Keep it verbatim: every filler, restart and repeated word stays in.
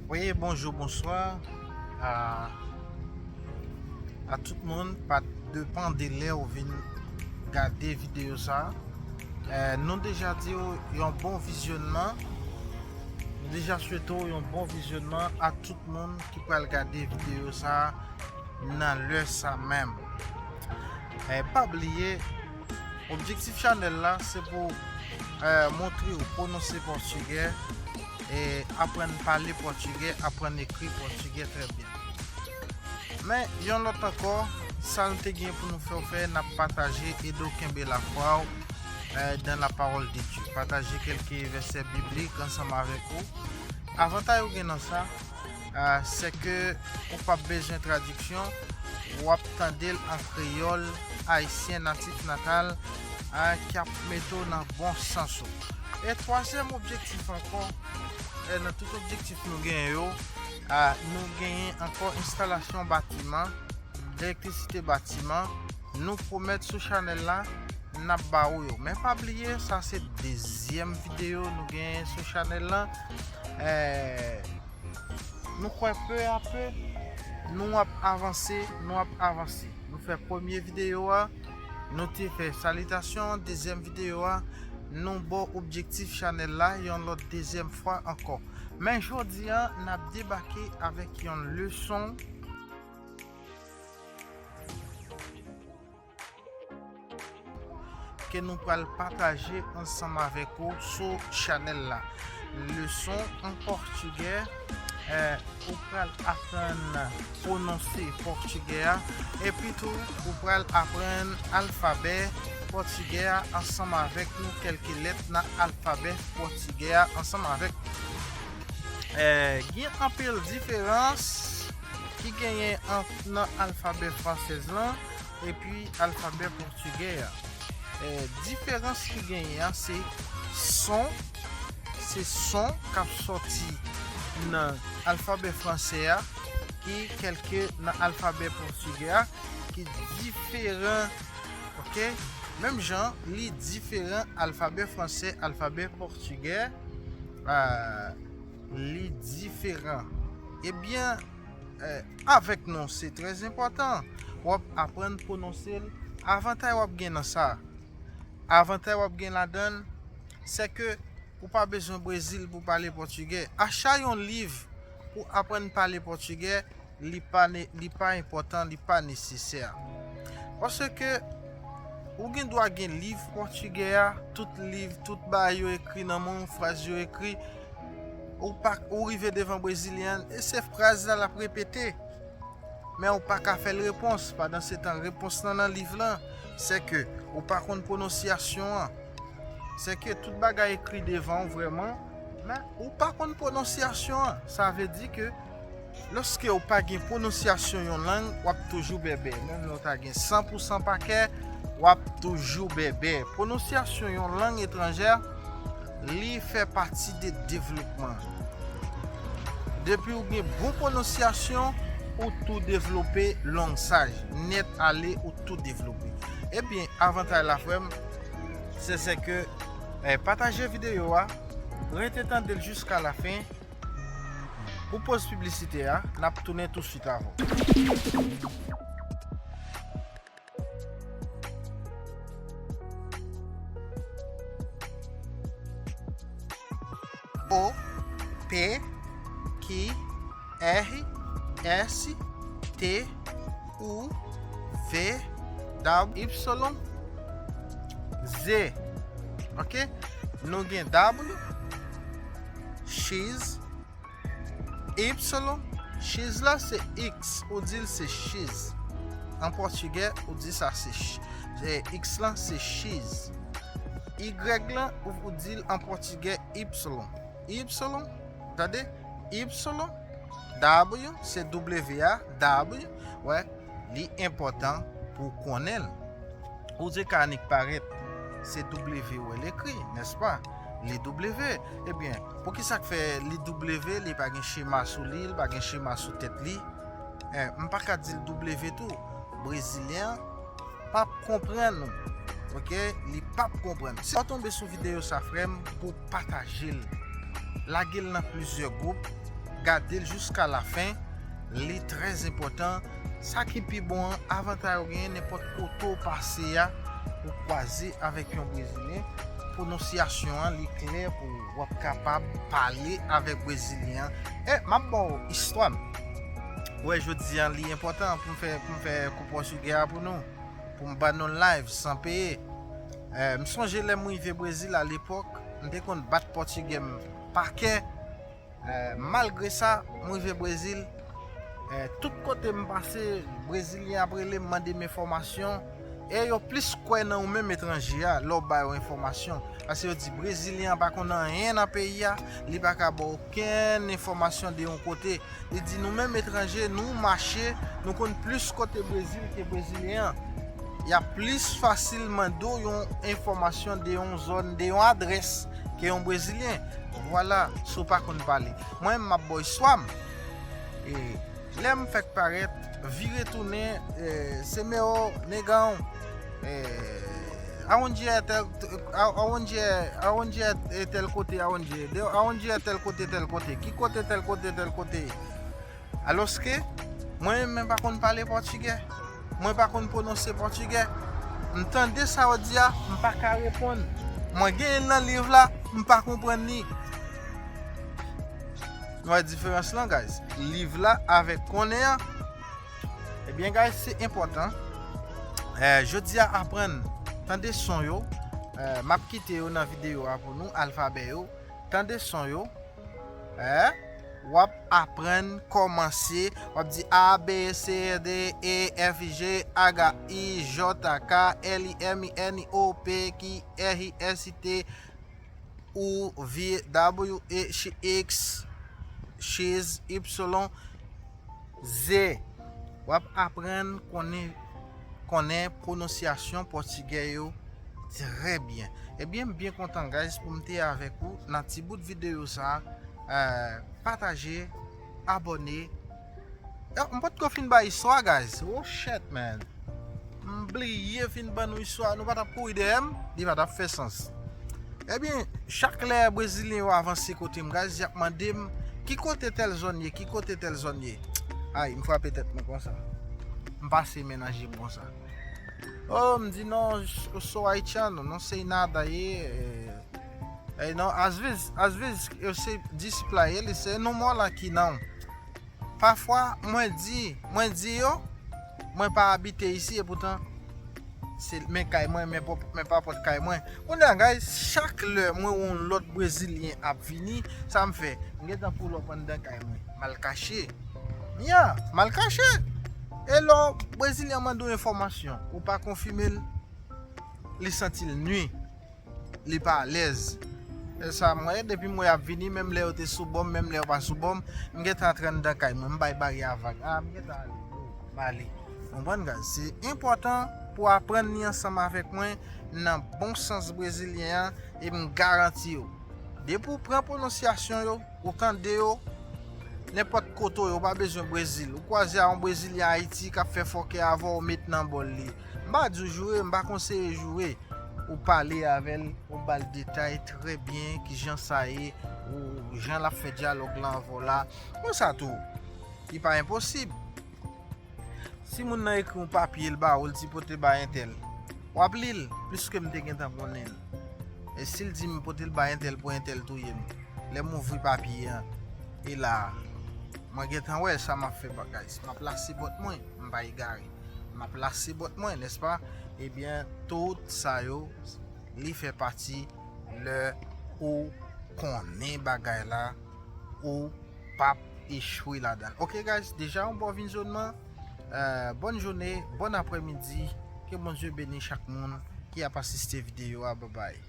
Wi, bonjou, bonswa a, a tout moun, pa depan de lè ou vin gade videyo sa. Eh, nou deja di w yon bon vizyonnman. Nou deja swete w yon bon vizyonnman a tout moun ki pral gade videyo sa nan lè sa menm. Eh, pa bliye, objektif chanèl la, se pou, eh, montre w pwononse pòtigè e aprann pale pòtigè, aprann ekri pòtigè trè byen. Men, yon lòt ankò, sa n te gen pou nou fè w fè, n ap pataje, ede w kenbe lafwa w, eh, dans la parole de Dieu. Pataje kèlke vèsè biblik ansanm avèk ou. Avantay ou gen nan sa, ah, se ke ou p ap bezwen tradiksyon, w ap tande l an kreyòl ayisyen natif natal, ah, ki ap mete w nan bon sans ou. E twazyèm objektif ankò, eh, nan tout objektif nou genyen yo, ah, nou genyen ankò enstalasyon batiman, elektrisite batiman, nou pwomèt sou chanèl la, n ap ba ou yo. Men pa bliye, sa se dezyèm videyo nou genyen sou chanèl la. Eh, nou kwè pe a pe, nou ap avanse, nou ap avanse. Nou fè premye videyo a, nou te fè salitasyon, dezyèm videyo a, nou ba w objektif chanèl la, yon lòt dezyèm fwa ankò. Men jodi a, n ap debake avèk yon leson ke nou pral pataje ansanm avèk ou sou chanèl la. Leson an pòtigè, eh, ou pral aprann pwononse pòtigè a, epi tou ou pral aprann alfabè pòtigè a ansanm avèk nou, kèlke lèt nan alfabè pòtigè a ansanm avèk nou. Eh, gen anpil diferans ki genyen ant nan alfabè fransèz lan epi alfabè pòtigè a. Eh, diferans ki genyen an, se son, se son k ap sòti nan alfabè fransè a, ki kèlke nan alfabè pòtigè a, ki diferan, oke? Menm jan, li diferan alfabè fransè, alfabè pòtigè, ah, li diferan. Ebyen, eh, avèk nou, se trè enpòtan. W ap aprann pwononse l. Avantay w ap gen nan sa. Avantay w ap gen ladan l, se ke ou pa bezwen Brezil pou pale pòtigè. Acha yon liv pou aprann pale pòtigè, li pa ne-, li pa enpòtan, li pa nesesè. Paske ou gen dwa gen liv pòtigè a, tout liv, tout bagay yo ekri nan men w, fraz yo ekri, ou pa, ou rive devan brezilyen an, e se fraz la l ap repete. Men ou pa ka fè l repons. Pandansetan, repons lan nan liv lan, se ke ou pa konn pwononsyasyon an. Se ke tout bagay ekri devan w vrèman, men ou pa konn pwononsyasyon an. Sa vle di ke lòske ou pa gen pwononsyasyon yon lang, w ap toujou bèbè. Menm lè w ta gen san pou san pakè, w ap toujou bèbè. Pwononsyasyon yon lang etranjè, li fè pati de devlopman. Depi ou gen bon pwononsyasyon, ou tou devlope, lang sa nèt ale, ou tou devlope. Ebyen, avantay la, frè m, se, se ke, eh, pataje videyo a, rete tande l jiska lafen. Pou poz piblisite a, n ap tounen tousuit avè w. O, P, Q, R, S, T, U, V, W, Y, Z. Oke? Nou gen W, X, Y, X la se X, ou di l se X. An pòtigè, ou di sa se ch-, se X lan se X. Y lan, ou, ou di l an pòtigè Y. Y, tande? Y, W, se W a, W, wè, li enpòtan pou w konnen l. Ou te ka annik parèt se W ou wè l ekri, nèspa? Li W. Ebyen, poukisa k fè li W, li pa gen chema sou li, li pa gen chema sou tèt li? Eh, m pa ka di l W tou. Brezilyen an p ap konprann ou. Oke? Li p ap konprann. Si w tonbe sou videyo sa, frè m, pou pataje l. Lage l nan plizyè gwoup. gade l jiska lafen, li trè enpòtan. Sa ki pi bon an, avantay ou genyen nenpòt kote w pase a, ou kwaze avèk yon Brezilyen, pwononsyasyon an li klè pou w ap kapab pale avèk Brezilyen an. E m ap ba w istwa m. Ou wè, jodi a li enpòtan pou m fè, pou m fè kou pòtigè a pou nou, pou m ban nou live san peye. Eh, m sonje lè m rive Brezil alepòk, m te konn bat pòtigè m pa kè. Eh, malgre sa, m rive Brezil, eh, tout kote m pase, Brezilyen ap rele m, mande m enfòmasyon. E yo plis kwè nan ou menm etranje a, lè w ba yo enfòmasyon. Paske yo di Brezilyen an pa konn anyen nan peyi a, li pa ka ba w okenn enfòmasyon de yon kote. Li di nou menm etranje, nou mache, nou konn plis kote Brezil ke Brezilyen an. Y ap plis fasil mande w yon enfòmasyon de yon zòn, de yon adrès, ke yon Brezilyen. Vwala, si w pa konn pale. Mwen, m ap ba w istwa m. E lè m fèk parèt, vire tounen, eh, se Meo, negan, eh, aonde é tel, a-, aonde é, aonde é tel kote, aonde é, de, aonde é tel kote, tel kote, ki kote tel kote, tel kote. Alòske, mwen menm pa konn pale pòtigè. Mwen pa konn pwononse pòtigè. M tande sa yo di a, m pa ka reponn. Mwen genyen l nan liv la, m pa konprann li. Nou wè diferans lan, guys. Liv la avèk konnen an. Ebyen, guys, se enpòtan. Eh, jodi a, aprann tande son yo. Eh, m ap kite yo nan videyo a pou nou, alfabè yo. Tande son yo. Eh, w ap aprann kòmanse. W ap di A, B, C, D, E, F, G, H, I, J, K, L, M, N, O, P, Q, R, S, T, U, V, W, X, X, Y, Z. W ap aprann konnen, konnen pwononsyasyon pòtigè yo trè byen. Ebyen, m byen kontan, guys, pou m te avèk ou nan ti bout videyo sa a. Eh, pataje, abòne. Yo, m potko fin bay istwa, guys. Oh, shit, man. M bliye fin ban nou istwa. Nou pa t ap kouri dèyè m, li pa t ap fè sans. Ebyen, chak lè Brezilyen yo avanse kote m, guys, y ap mande m, "Ki kote tèl zòn ye? Ki kote tèl zòn ye?" Ay, m frape tèt mwen konsa. M pase men nan je m konsa. Oh, m di, "Non, eu sou haitiano, não sei nada aí." Eh, eh, não, às vezes, às vezes eu sei disso pra eles, eu não moro aqui não. Pafwa, mwen di, mwen di yo, mwen pa abite isi, e poutan, se men kay mwen, men pòp-, men pa pòt kay mwen. Kounye a, guys, chak lè mwen wè yon lòt Brezilyen ap vini, sa m fè? M gentan pull up anndan kay mwen. M al kache. Ya, m al kache. E lè Brezilyen an mande w enfòmasyon, ou pa konfime l, li santi l nui. Li pa alèz. E sa, mwen, depi m wè y ap vini, menm lè yo te sou bò m, menm lè yo pa sou bò m, m gentan antre anndan kay mwen, m bay baryè a vag. Ah, m gentan ale. M ale. Konprann, guys? Se enpòtan pou w aprann li ansanm avèk mwen nan bon sans brezilyen an, e m garanti w, depi w pran pwononsyasyon yo, ou tande yo, nenpòt kote w ye, ou pa bezwen Brezil. Ou kwaze a yon Brezilyen Ayiti k ap fè fòkè avè w, ou met nan bòl li. M pa di w joure, m pa konseye joure. Ou pale avè l, ou ba l detay trè byen, kijan sa ye, ou jan l ap fè dyalòg lan avè w la. Konsa tou, li pa enposib. Si moun nan ekri yon papye, l ba ou, l di pote bay entèl, w ap li l, pliske m te gentan konnen l. E si l di m pote l bay entèl pou entèl touye m, lè m ouvri papye an, e la a, mwen gentan wè sa m ap fè, guys. M ap lase bòt mwen, m pa egare. M ap lase bòt mwen, nèspa? Ebyen, tout sa yo, li fè pati lè ou konnen bagay la, ou p ap echwe ladan l. Ok, guys, deja yon bon vizyonnman. Euh, bonne journée, bon après-midi. Ke Bondye beni chak moun ki ap asiste videyo a. Babay.